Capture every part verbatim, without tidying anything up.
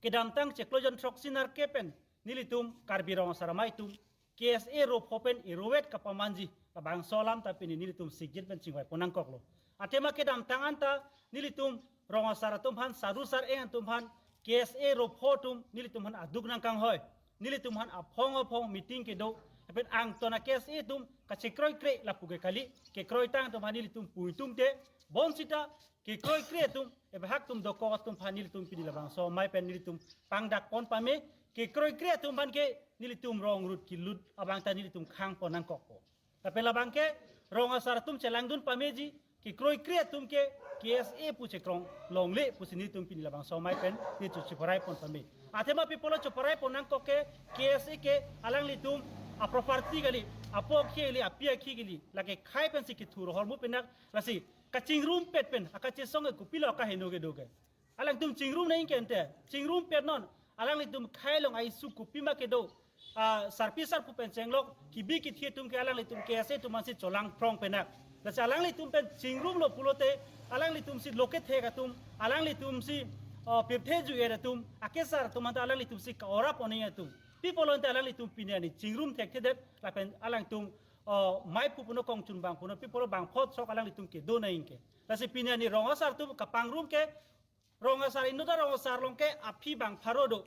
Kedamtang chiklo jon throksi nerkep pen nelitum Karbi Rong Asar Amei atum K S A ropho pen irovet kapamanji labangso alam ta pini nelitum sikjit pen chingvai pon nangkoklo. Athema kedamtang anta nelitum rong asar atum aphan, saru sar-eng atum aphan, K S A ropho atum nelitum aphan aduk nangkanghoi. Nelitum aphan aphong aphong meeting kedo. Lapen angton a-K S A atum kachekroikre lapu ke kali, kekroitang atum aphan nelitum puitum te, bonsita kekroikre atum, ebahak atum dokok atum aphan nelitum pini labangso amei pen nelitum pangdak pon pame, kekroikre atum aphan ke nelitum rong rut kilut abang ta nelitum khang pon nangkokpo. Lapen labang ke rong asar atum chelangdun pameji, kekroikre atum ke K S A pu chekrong longle pusi nelitum pini labangso amei pen nelitum chiparai pon pame. Athema pi apotlo chiparai pon nangkok ke, K S A ke alanglitum aproperty kali, apo akhi kali, api akhi kali, lake khei pensi kethur hormu penak, lasi kachingrumpet pen akachesong ke kopilo akaheno kedo ke. Alangtum chingrum nangji ke ante, chingrumpet non, alanglitum khei along a-issue kopima kedo, ah, sarpi sarpo pen chenglok, kibi kithi atum ke alanglitum K S A atum aphansi cholang phrong penak. Lasi alanglitum pen chingrumlo pulote, alanglitumsi loke thek atum, alanglitumsi, ah, pirthe ju-et atum, akesar atum anta alanglitumsi ka-ora pon nangji atum. Pi apotlo ante alanglitum pini arni chingrum thekthedet, lapen alangtum, ah, mei pu punon, kongchun bang punon, pi apotlo bangpho sok alanglitum kedo nangji ke. Lasi pini arni rong asar atum kapangrum ke, rong asar, inut arong asar along ke aphi bang pharo do.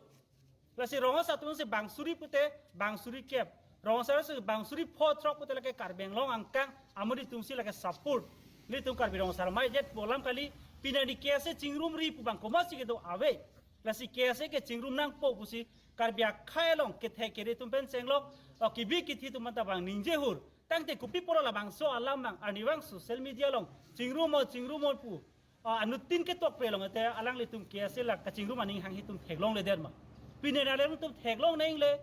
Lasi rong asar atumsi bang suri pute, bang suri kep. Rong asar si bang suri pho throk pute lake Karbi Anglong angkang, amonit atumsi lake support. Nelitum Karbi Rong Asar Amei det pu alam kali, pini arni K S A chingrumri pu bang komatsi kedo ave. Lasi K S A ke chingrum nangpo pusi Karbi akhei along kethek kere atum pen chenglok, o kibi kithi atum anta bang ningje hur. Tangte kopi apotlo labangso alam bang arnivang social media along chingrum o, chingrum o pu, ah, anuttin ketok pe along ante alanglitum K S A la kachingrum aning hanghe atum theklongledet ma? Pini arni alangtum theklong nangle.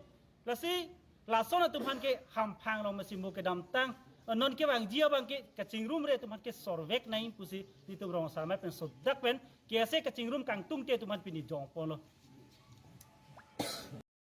Lasi lason atum aphan ke hamphang along masi mo kedamtang, ah, non kevangji abang ke kachingrumre atum aphan ke sorvek nangji pusi nelitum Rong Asar Amei pen sodak pen K S A kachingrum kangtungte atum aphan pini jong ponlo.